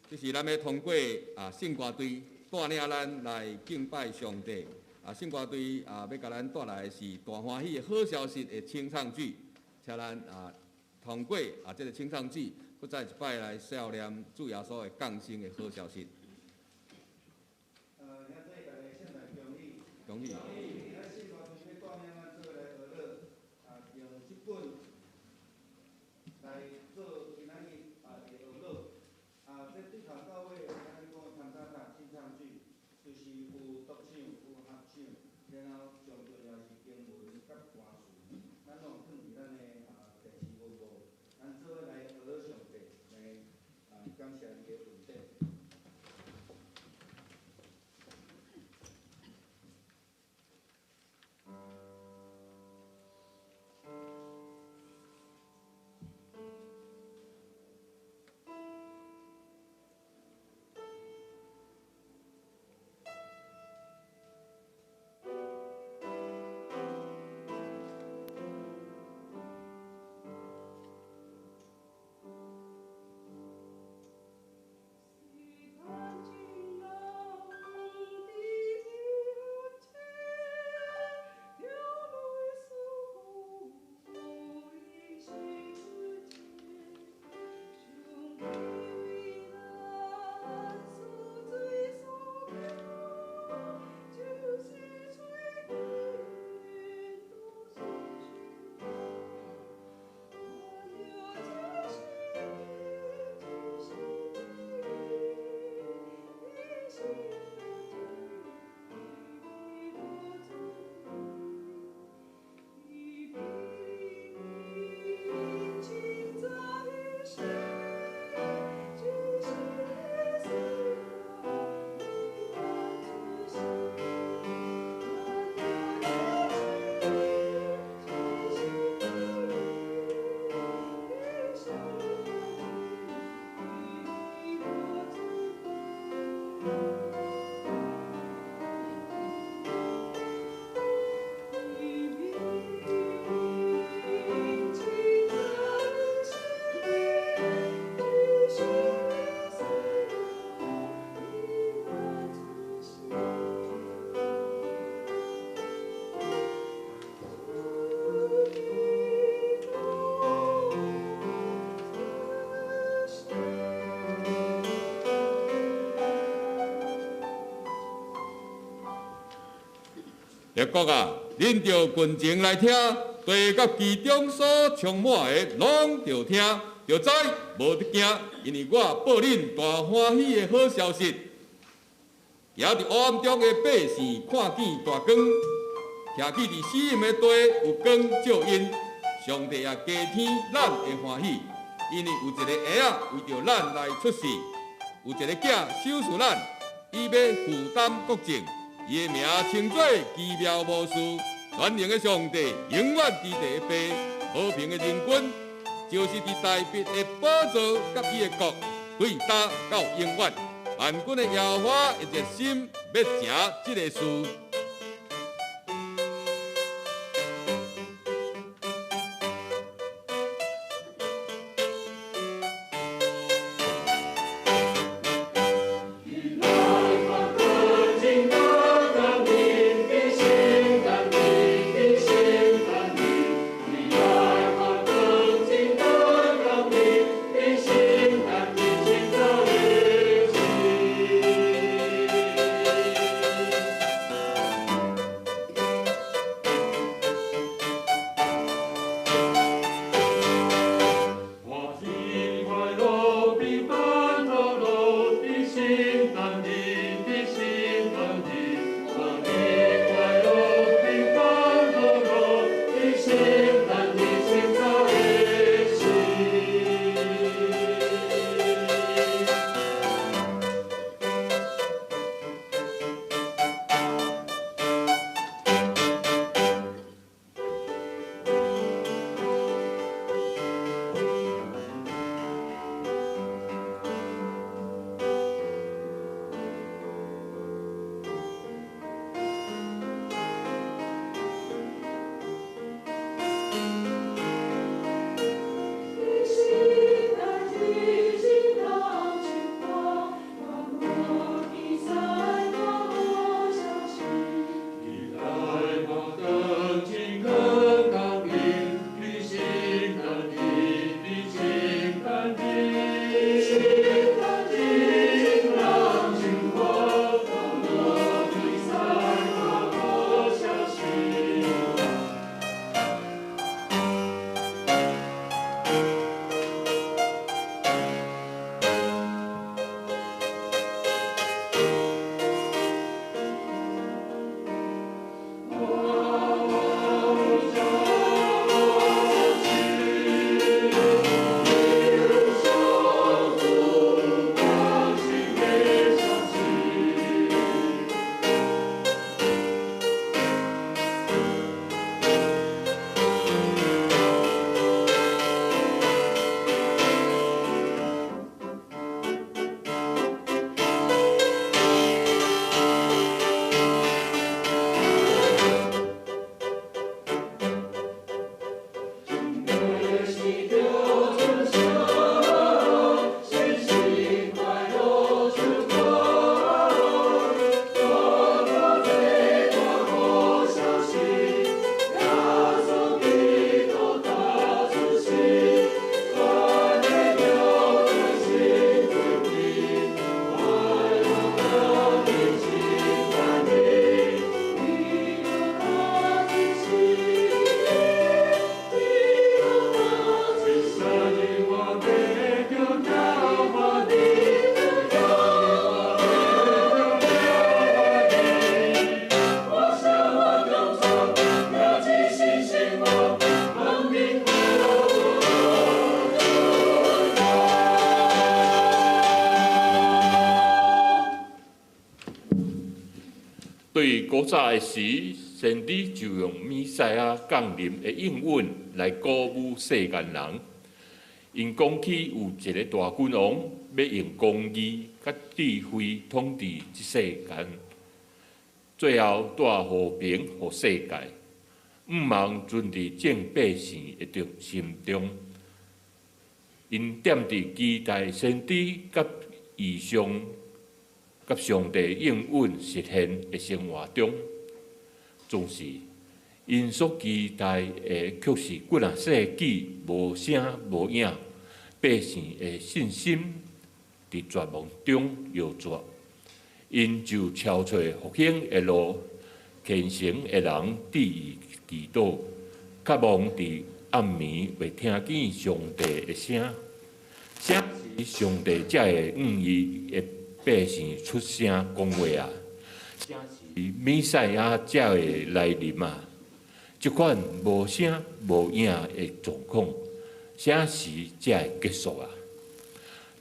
這是咱欲通過啊聖歌隊帶領咱來敬拜上帝。啊，聖歌隊啊，欲共咱帶來的是大歡喜的好消息的清唱劇，請咱啊通過啊這个清唱劇，閣再一擺來思念主耶穌的降生的好消息。兄弟，大家先來恭喜。恭喜。咱聖歌隊欲帶領咱做伙來學樂，啊，用這本來做今仔日啊的學樂。啊，這對頭到尾，咱咧講參加塔清唱劇，就是有獨唱、有合唱，然後上重要是經文佮歌詞，咱攏放佇咱的啊電視熒幕，咱做伙來學樂上帝，來啊感謝伊的恩典。列國啊，恁著群情來聽，地佮其中所充滿的，攏著聽，著知，無得驚，因為我報恁大歡喜的好消息。行佇黑暗中的百姓看見大光，徛起佇死蔭的地有光照𪜶。上帝也加添咱的歡喜，因為有一个嬰仔為著咱來出世，有一个囝賞賜咱，伊欲負擔國政。伊的名稱做奇妙謀士，全能的上帝，永遠之地的父，和平的仁君，就是佇大衛的寶座佮伊的國，對今到永遠。萬軍的耶和華會熱心欲成這个事。對古早的時，先知就用彌賽亞降臨的應允來鼓舞世間人。𪜶講起有一个大君王欲用公義佮智慧統治這世間，最後帶和平予世界。向望存佇眾百姓的中心中，𪜶踮佇期待先知佮異象佮上帝應允實現的生活中，總是𪜶所期待的，卻是幾若世紀無聲無影，百姓的信心佇絕望中搖逝，𪜶就撨揣復興的路，虔誠的人致意祈禱，渴望佇暗暝會聽見上帝的聲，啥時上帝才會向伊的百姓出聲講話啊？啥時彌賽亞才會來臨啊？這款無聲無影的狀況，啥時才會結束啊？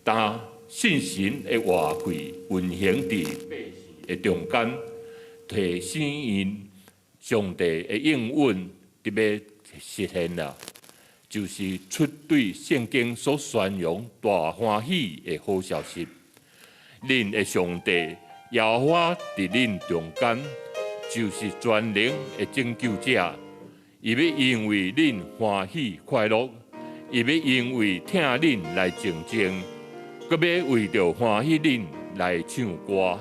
當信神的活氣運行佇百姓的中間，提醒𪜶上帝的應允佇欲實現啦，就是出對聖經所宣揚大歡喜的好消息。恁的上帝耶和華佇恁中間，就是全能的拯救者。伊欲因為恁歡喜快樂，伊欲因為疼恁來靜靜，閣欲為著歡喜恁來唱歌。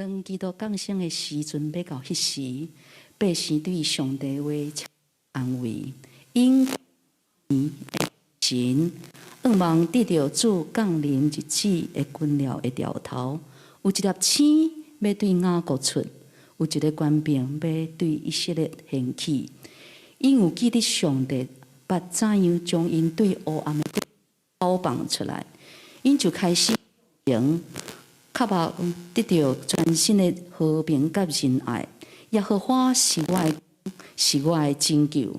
當基督降生的時陣欲到彼時，百姓對上帝話安慰，𪜶神向望得著主降臨日子的軍料的兆頭，有一粒星欲對雅各出，有一个權柄欲對以色列興起。𪜶有記得上帝捌怎樣將𪜶對黑暗的解放出來，𪜶就開始渴望得著全新的和平佮仁愛。耶和華是我的，是我的拯救。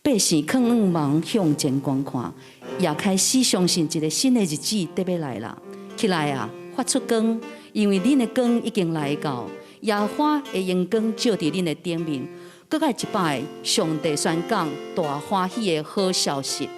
百姓囥向望向前觀看，也開始相信一个新的日子得欲來啦。起來啊，發出光，因為恁的光已經來到，耶和華的榮光照佇恁的頂面。閣再一擺，上帝宣講大歡喜的好消息。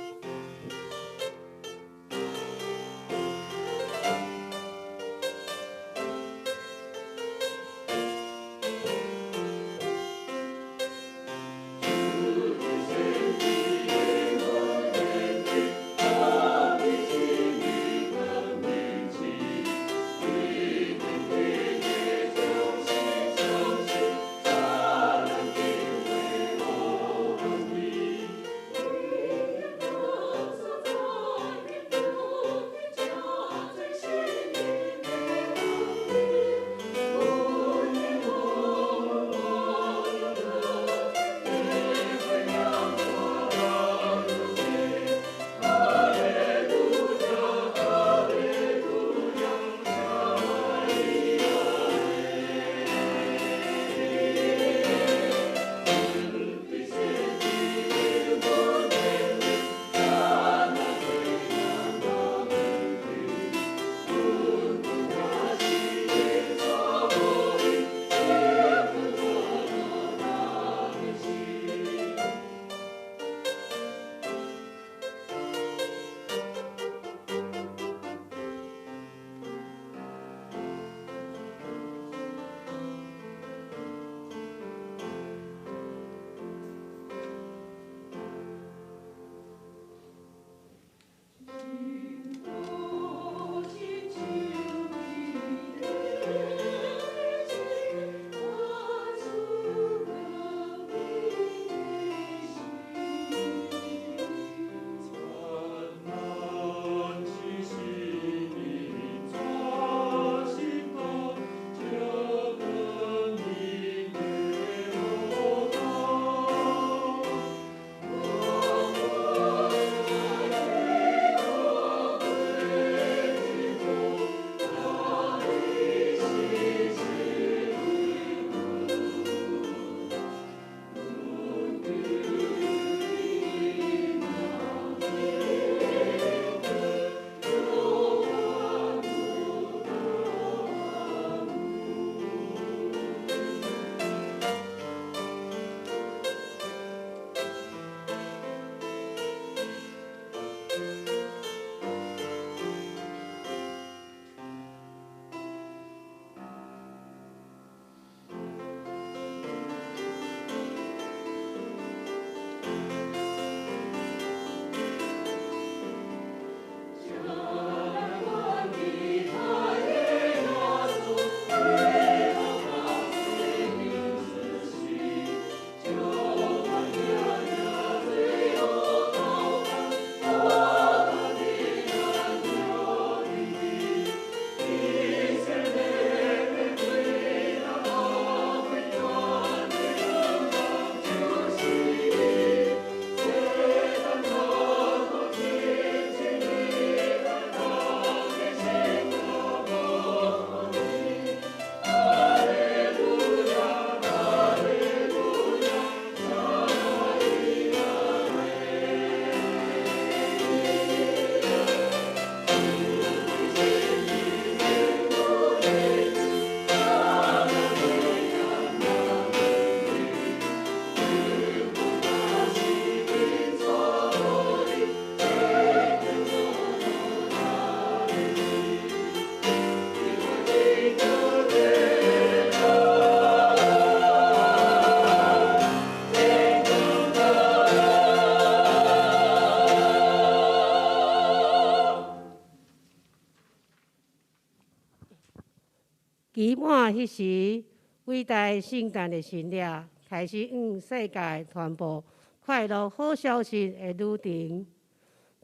期滿彼時，偉大聖誕的神跡開始向世界傳播快樂好消息的旅程。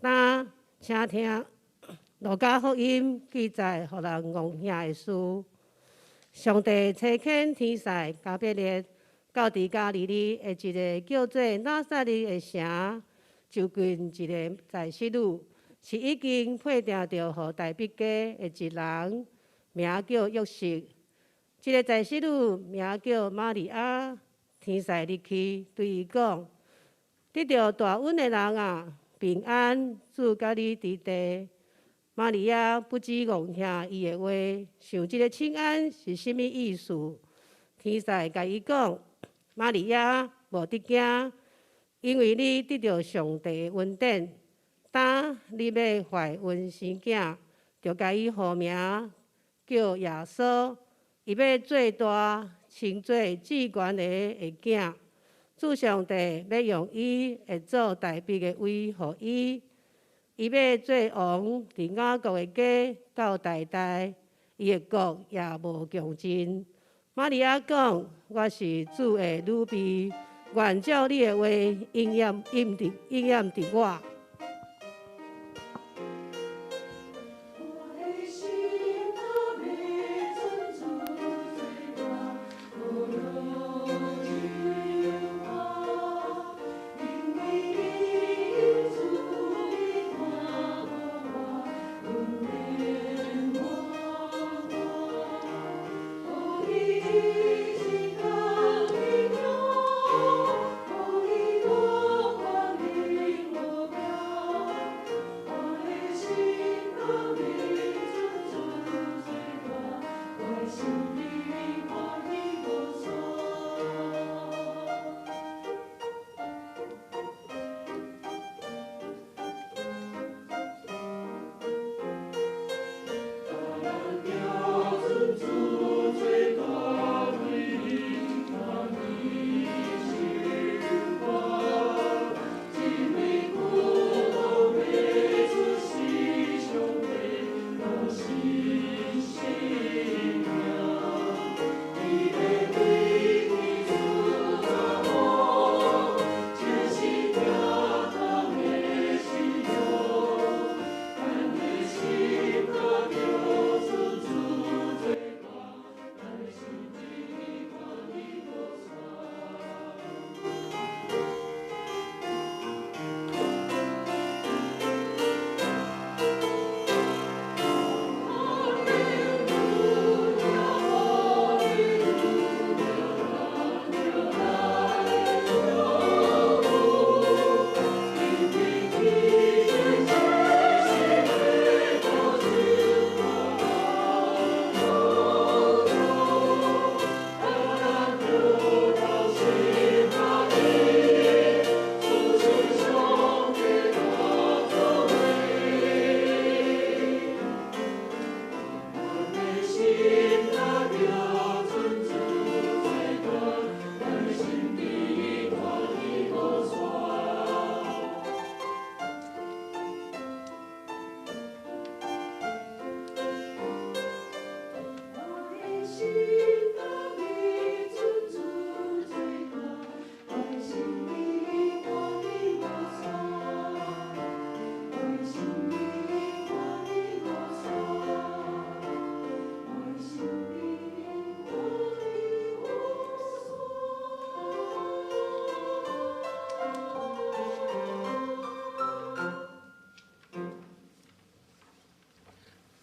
今請聽路加福音記載，予人戇嚇的事。上帝差遣天使加百列到佇加利利的一个叫做拿撒勒的城，就近一个祭司女，是已經配定著予大衛家的一人，名叫約瑟。這个祭司女名叫瑪利亞。天使入去對伊講：得著大恩的人啊，平安，主佮你佇佇。瑪利亞不知戇聽伊的話，想這个請安是啥物意思？天使共伊講：瑪利亞，無得驚，因為你得著上帝的恩典。當你欲懷孕生囝，著共伊號名叫耶穌。伊欲做大，稱做至懸的的囝。主上帝欲用伊的祖大衛的位予伊，伊欲做王，佇雅各的家到代代，伊的國也無窮盡。瑪利亞講：我是主的女婢，願照你的話應驗應佇應驗佇我。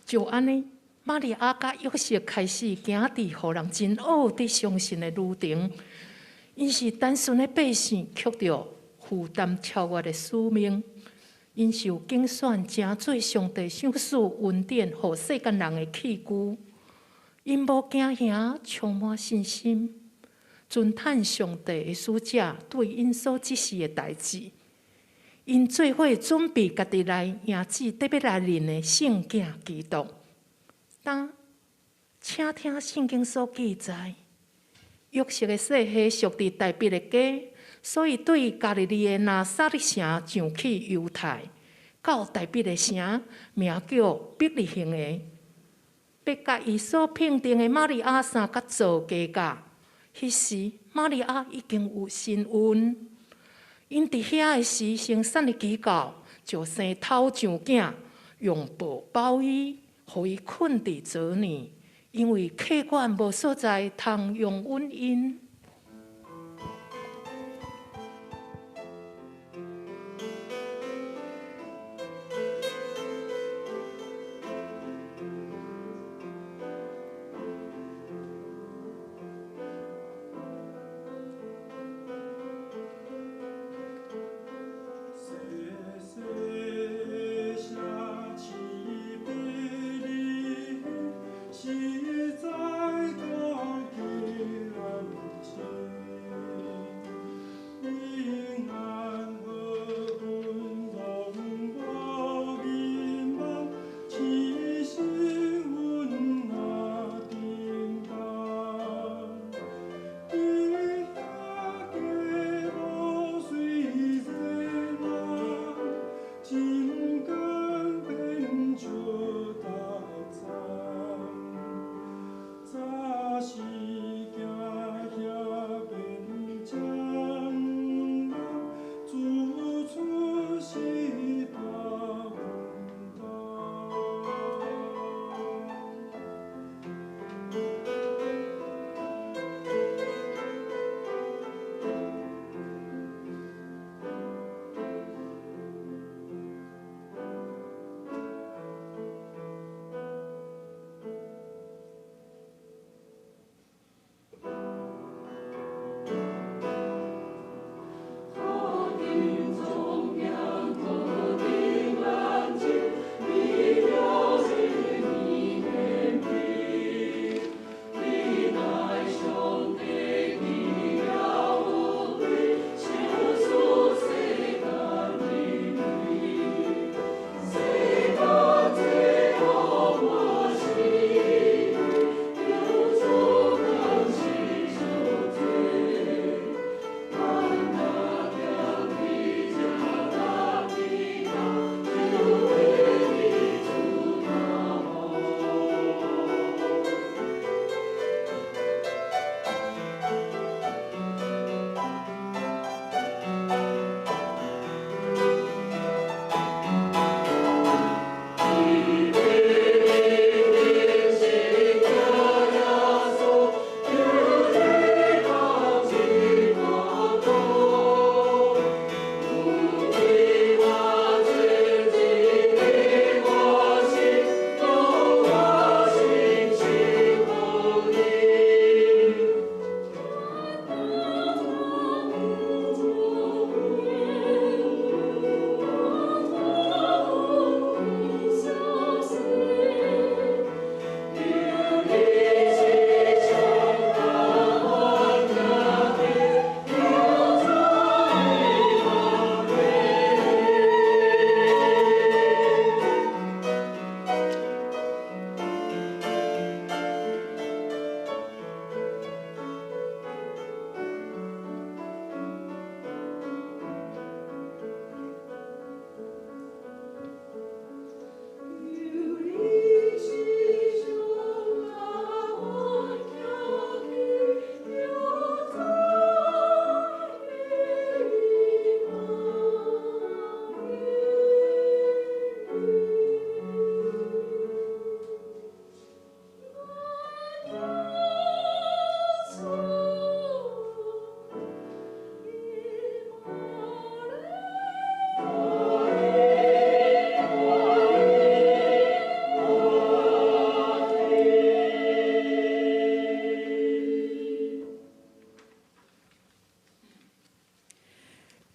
就按呢，瑪利亞佮約瑟開始行佇予人真僫得相信的旅程。𪜶是單純的百姓，卻著負擔超越的使命。𪜶受揀選，成做上帝賞賜恩典，予世間人的器具。𪜶無驚嚇，充滿信心，尊嘆上帝的使者對𪜶所指示的代誌。𪜶做伙準備家己來迎接得欲來臨的聖囝基督。當請聽聖經所記載，約瑟的世系屬佇大衛的家，所以對加利利的拿撒勒城上去猶太，到大衛的城，名叫伯利恆的。欲共伊所聘定的瑪利亞相佮做家教。彼時，瑪利亞已經有身孕。𪜶佇遐的時，先瘦的祈禱，就生頭上囝，用布包伊，予伊睏佇槽內，因為客館無所在通容允𪜶。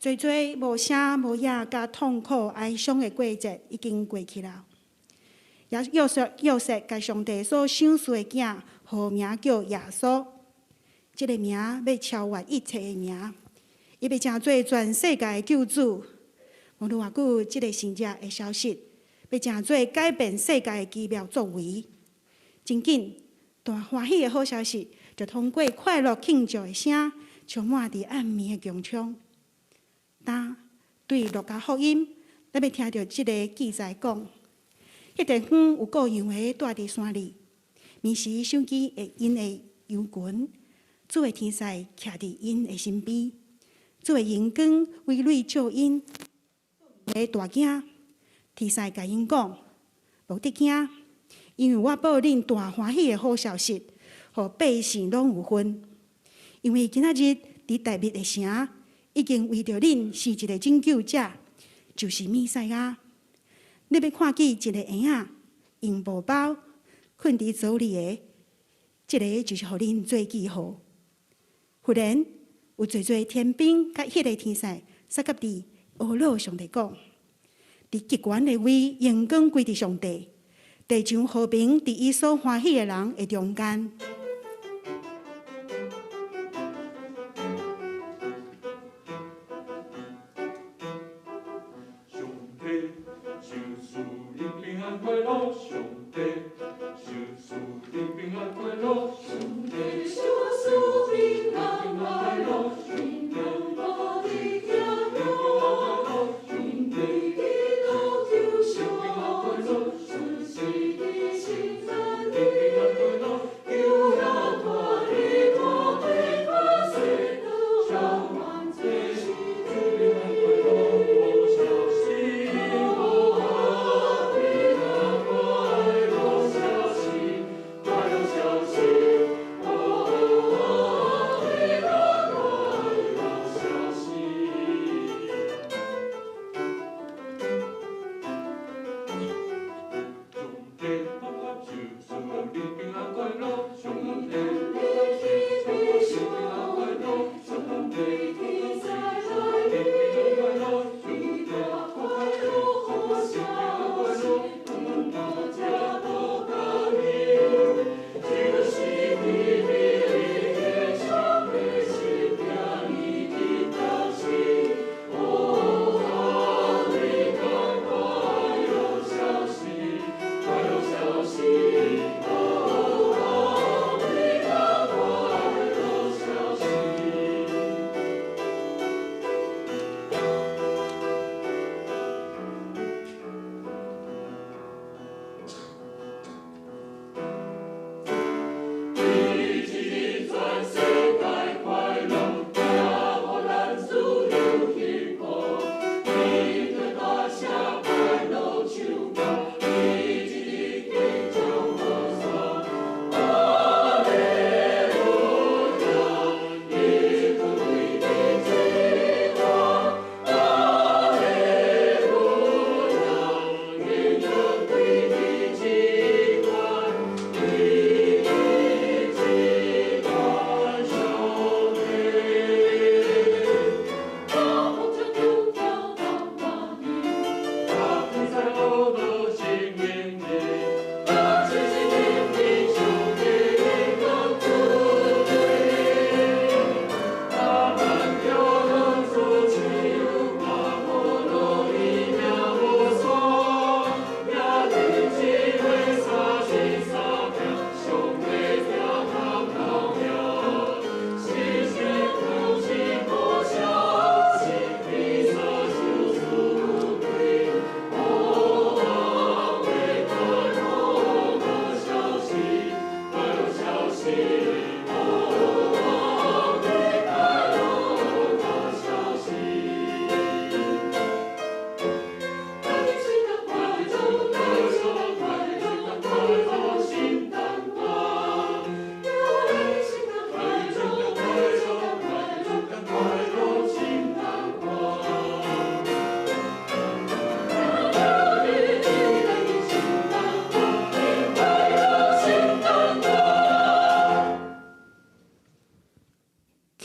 濟濟無聲無影佮痛苦哀傷的過節已經過去了。約瑟約瑟共上帝所賞賜的囝，號名叫耶穌。這个名欲超越一切的名，伊欲成做全世界的救主。無偌久，這个神跡會消失，欲成做改變世界的奇妙作為。真緊，大歡喜的好消息，就通過快樂慶祝的聲，充滿佇暗暝的穹蒼。當對路加福音，咱欲聽著這个記載講，彼地方有羔羊的蹛佇山裡，暝時想起會𪜶的羊群，主的天使徛佇𪜶的身邊，主的榮光微蕊照𪜶，會大驚。天使共𪜶講：無得驚，因為我報恁大歡喜的好消息，予百姓攏有份。因為今仔日佇大衛的城，已經為著恁生一个拯救者，就是彌賽亞。你欲看見一个嬰仔用布包睏佇槽裡的，這个就是予恁做記號。忽然有濟濟天兵佮彼个天使，捒佮佇呵咾上帝講：佇極懸的位，榮光歸佇上帝，地上和平佇伊所歡喜的人的中間。上帝，求賜恁平安快樂。上帝，求賜恁平安快樂。上帝，求賜平安快樂。上帝，保你健康。上帝，基督求上，出世的聖誕裡，求耶和華大貴誇勝，充滿這世界。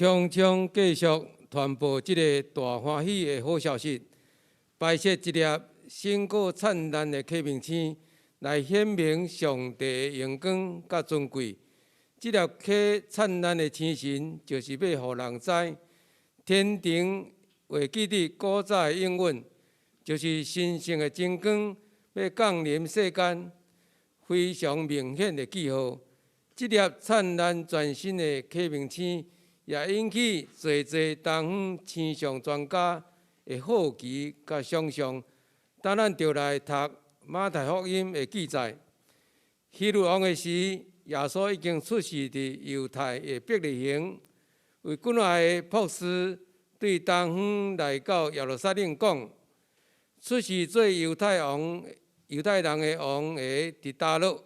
鏗鏘繼續傳播這个大歡喜的好消息，擺設一粒勝過燦爛的啟明星，來顯明上帝的榮光佮尊貴。這粒啟燦爛的星辰，就是欲予人知，天頂會記得古早的應允，就是神聖的真光欲降臨世間，非常明顯的記號。這粒燦爛全新的啟明星，也引起濟濟東方星象專家的好奇佮想像。等咱就來讀馬太福音的記載。希律王的時，耶穌已經出世佇猶太的伯利恆，有幾若个博士對東方來到耶路撒冷，講：出世做猶太王、猶太人的王的佇佗落？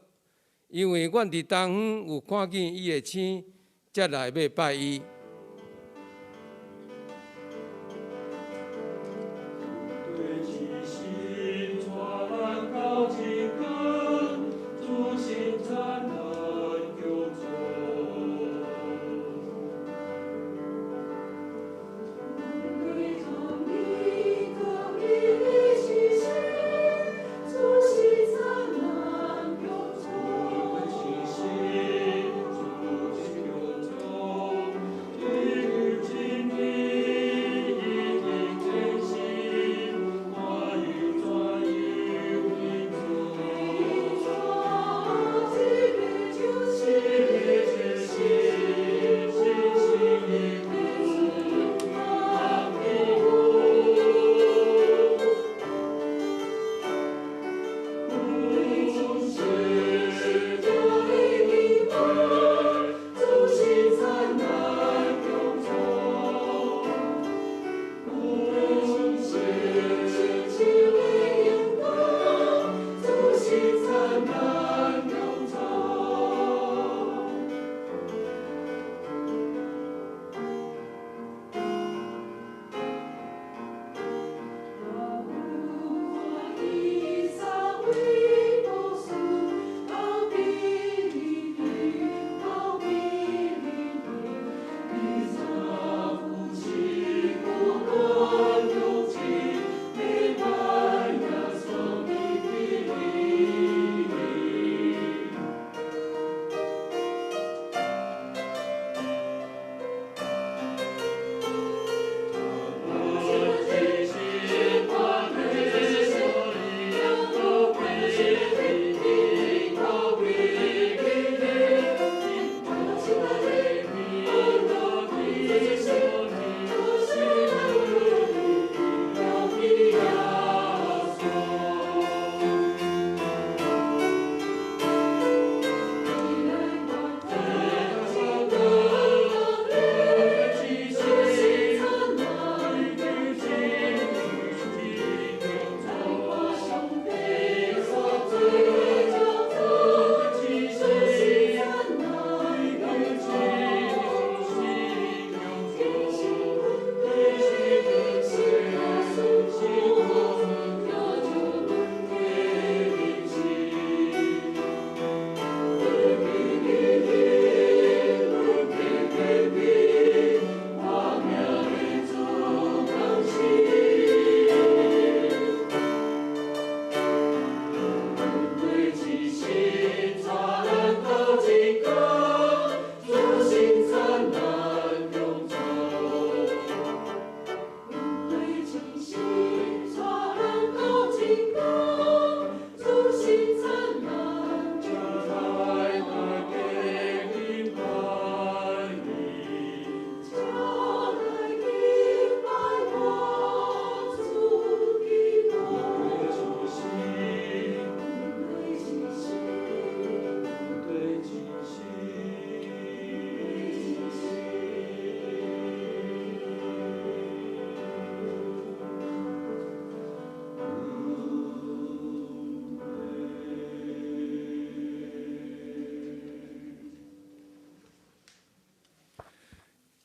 因為阮佇東方有看見伊的星，才來欲拜伊。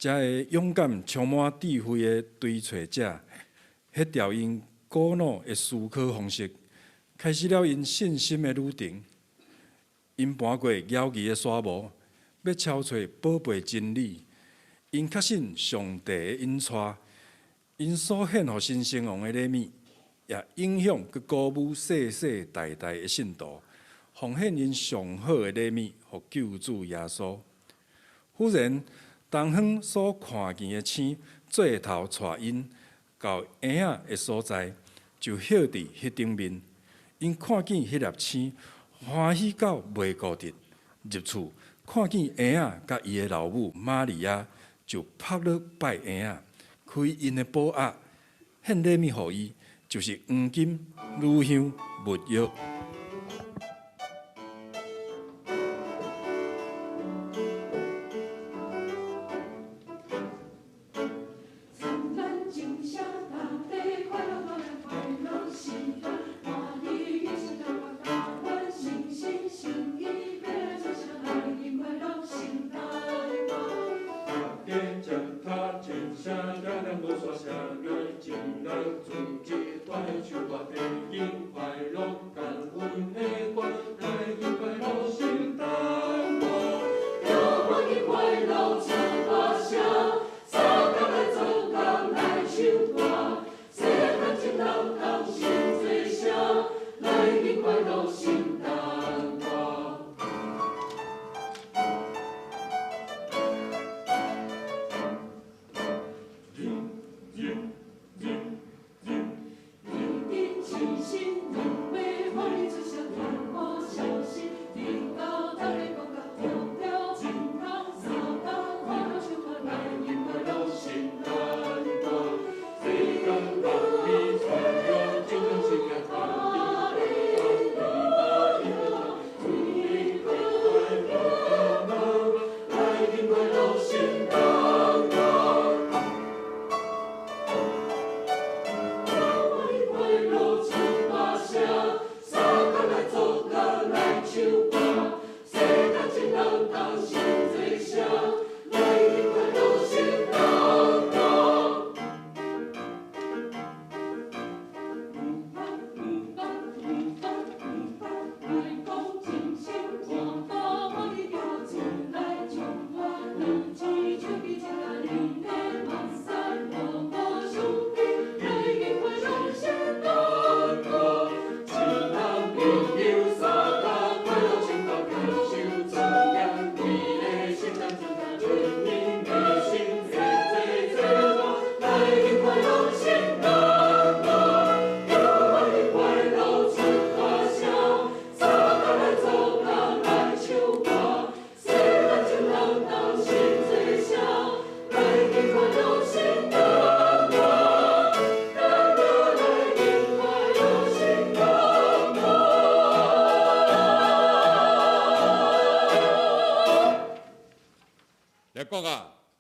遮个勇敢、充滿智慧的追揣者，彼條𪜶古老的思考方式，開始了𪜶信心的旅程。𪜶跋過枵餓的沙漠，欲搜揣寶貝真理。𪜶確信上帝的引帶，𪜶所獻予新生王的禮物，也影響閣鼓舞世世代代的信徒，奉獻𪜶上好的禮物予救主耶穌。忽然，東方所看見的星，做頭帶𪜶到嬰仔的所在，就歇佇彼頂面。𪜶看見彼粒星，歡喜到袂顧得。入厝看見嬰仔佮伊的老母瑪利亞，就趴落拜嬰仔，開𪜶的寶盒，獻禮物予伊，就是黃金、乳香、沒藥。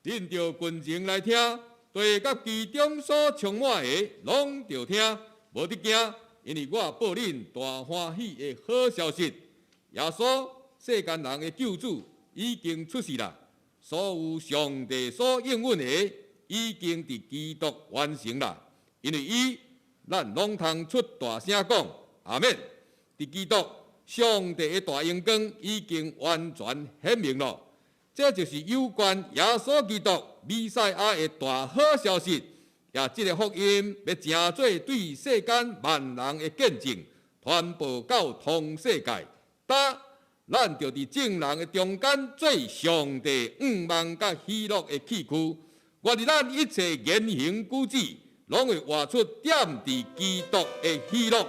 恁著群情來聽，地佮其中所充滿的，攏著聽，無得驚，因為我報恁大歡喜的好消息，耶穌世間人的救主已經出世啦！所有上帝所應允的，已經佇基督完成啦。因為伊，咱攏通出大聲講阿們。佇基督，上帝的大榮光已經完全顯明咯。這就是有關耶穌基督彌賽亞的大好消息，也這个福音欲成做對世間萬人的見證，傳播到通世界。噠，咱就佇眾人的中間做上帝向望佮喜樂的器具。願佇咱一切言行舉止，攏會活出踮佇基督的喜樂。